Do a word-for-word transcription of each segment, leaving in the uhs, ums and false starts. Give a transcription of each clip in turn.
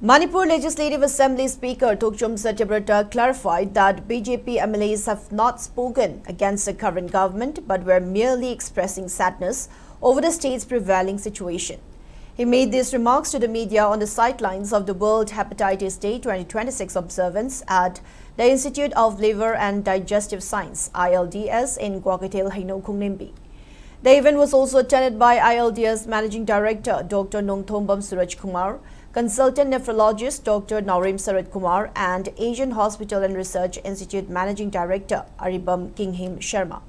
Manipur Legislative Assembly Speaker Thokchom Satyabrata clarified that B J P M L As have not spoken against the current government but were merely expressing sadness over the state's prevailing situation. He made these remarks to the media on the sidelines of the World Hepatitis Day twenty twenty-six observance at the Institute of Liver and Digestive Science, I L D S, in Kyaukthel Heino Khongnembi. The event was also attended by I L D S Managing Director Doctor Nongthombam Suraj Kumar, Consultant Nephrologist Doctor Naorem Sarat Kumar, and Asian Hospital and Research Institute Managing Director Aribam Kinghim Sharma.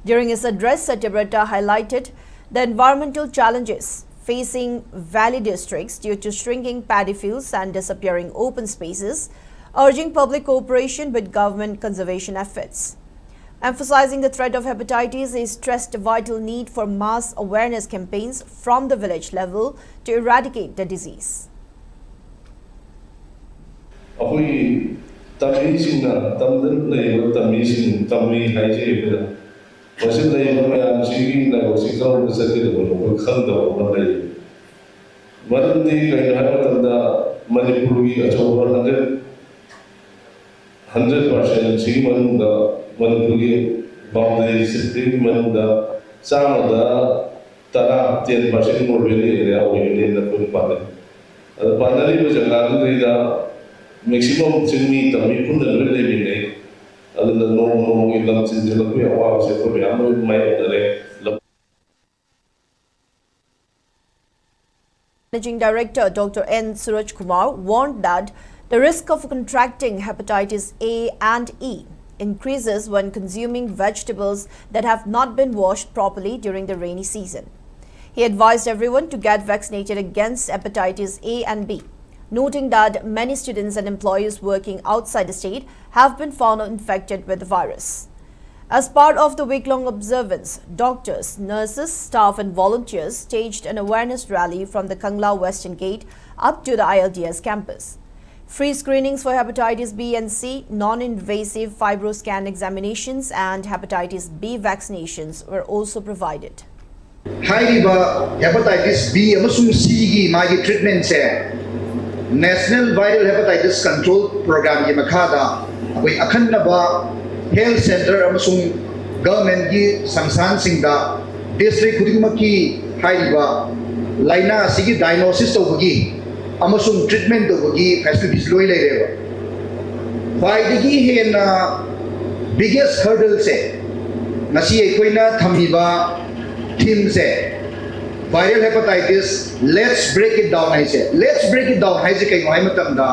During his address, Satyabrata highlighted the environmental challenges facing valley districts due to shrinking paddy fields and disappearing open spaces, urging public cooperation with government conservation efforts. Emphasizing the threat of hepatitis, he stressed the vital need for mass awareness campaigns from the village level to eradicate the disease. ꯑꯩꯈꯣꯏꯒꯤ ꯇꯝꯃꯤꯁꯤꯡꯅ, ꯇꯝꯗ ꯂꯩꯔꯤꯕ ꯇꯝꯃꯤꯁꯤꯡ, ꯇꯝꯃꯤ ꯍꯥꯏꯖꯔꯤꯕꯗ, ꯃꯁꯤ ꯂꯩꯔꯤꯕ ꯃꯌꯥꯝꯁꯤꯒꯤ ꯂꯥꯏꯕꯛꯁꯤ ꯀꯔꯣꯝꯗ ꯆꯠꯀꯗꯕꯅꯣ ꯑꯩꯈꯣꯏ ꯈꯪꯗꯕ ꯑꯃ ꯂꯩ꯫ ꯃꯔꯝꯗꯤ ꯀꯩꯅꯣ ꯍꯥꯏꯕ ꯃꯇꯝꯗ, ꯃꯅꯤꯄꯨꯔꯒꯤ ꯑꯆꯧꯕ ꯍꯟꯗ꯭ꯔꯦꯠ ꯍꯟꯗ꯭ꯔꯦꯠ ꯄꯥꯔꯁꯦꯟꯁꯤꯒꯤ ꯃꯅꯨꯡꯗ, ꯃꯅꯤꯄꯨꯔꯒꯤ ꯕꯥꯎꯟꯗꯔꯤ ꯗꯤꯁꯇ꯭ꯔꯤꯛꯀꯤ ꯃꯅꯨꯡꯗ ꯆꯥꯝꯃꯗ ꯇꯔꯥ, ꯇꯦꯟ ꯄꯥꯔꯁꯦꯟ ꯔꯨꯔꯦꯜ ꯑꯦꯔꯤꯌꯥ ꯑꯣꯏꯒꯅꯤꯅ ꯑꯩꯈꯣꯏꯅ ꯄꯥꯅꯩ꯫ ꯑꯗꯣ ꯄꯥꯅꯔꯤꯕ ꯖꯒꯥꯗꯨꯗꯩꯗ ꯃꯦꯛꯁꯤꯃꯝ ꯆꯤꯡꯃꯤ ꯇꯝꯃꯤ ꯄꯨꯟꯅ ꯂꯣꯏ ꯂꯩꯃꯤꯟꯅꯩ꯫ ꯑꯗꯨꯅ ꯅꯣꯡꯃ ꯅꯣꯡꯃꯒꯤ ꯂꯝ ꯆꯤꯟꯁꯤꯜꯂꯛꯄꯒꯤ ꯑꯋꯥꯕꯁꯦ ꯑꯩꯈꯣꯏ ꯃꯌꯥꯝ ꯂꯣꯏ ꯃꯥꯌꯣꯛꯅꯔꯦ꯫ Managing Director Doctor N Suraj Kumar warned that the risk of contracting hepatitis A and E increases when consuming vegetables that have not been washed properly during the rainy season. He advised everyone to get vaccinated against hepatitis A and B, noting that many students and employees working outside the state have been found infected with the virus. As part of the week-long observance, doctors, nurses, staff and volunteers staged an awareness rally from the Kangla Western Gate up to the I L D S campus. Free screenings for hepatitis B and C, non-invasive fibroscan examinations and hepatitis B vaccinations were also provided. ꯍꯥꯏꯔꯤꯕ hepatitis B ꯑꯃꯁꯨꯡ Cꯒꯤ ꯃꯥꯒꯤ treatmentꯁꯦ National Viral Hepatitis Control Programꯒꯤ ꯃꯈꯥꯗ ꯑꯩꯈꯣꯏ ꯑꯈꯟꯅꯕ health centre ꯑꯃꯁꯨꯡ governmentꯀꯤ ꯁꯪꯁꯊꯥꯟꯁꯤꯡꯗ district ꯈꯨꯗꯤꯡꯃꯛꯀꯤ ꯍꯥꯏꯔꯤꯕ ꯂꯥꯏꯅꯥ ꯑꯁꯤꯒꯤ diagnosis ꯇꯧꯕꯒꯤ ꯑꯃꯁꯨꯡ treatment ꯇꯧꯕꯒꯤ facilities ꯂꯣꯏ ꯂꯩꯔꯦꯕ꯫ ꯈ꯭ꯋꯥꯏꯗꯒꯤ ꯍꯦꯟꯅ biggest hurdleꯁꯦ ꯉꯁꯤ ꯑꯩꯈꯣꯏꯅ ꯊꯝꯃꯤꯕ themeꯁꯦ viral hepatitis, let's break it down ꯍꯥꯏꯁꯦ꯫ Let's break it down ꯍꯥꯏꯁꯦ ꯀꯩꯅꯣ ꯍꯥꯏ ꯃꯇꯝꯗ,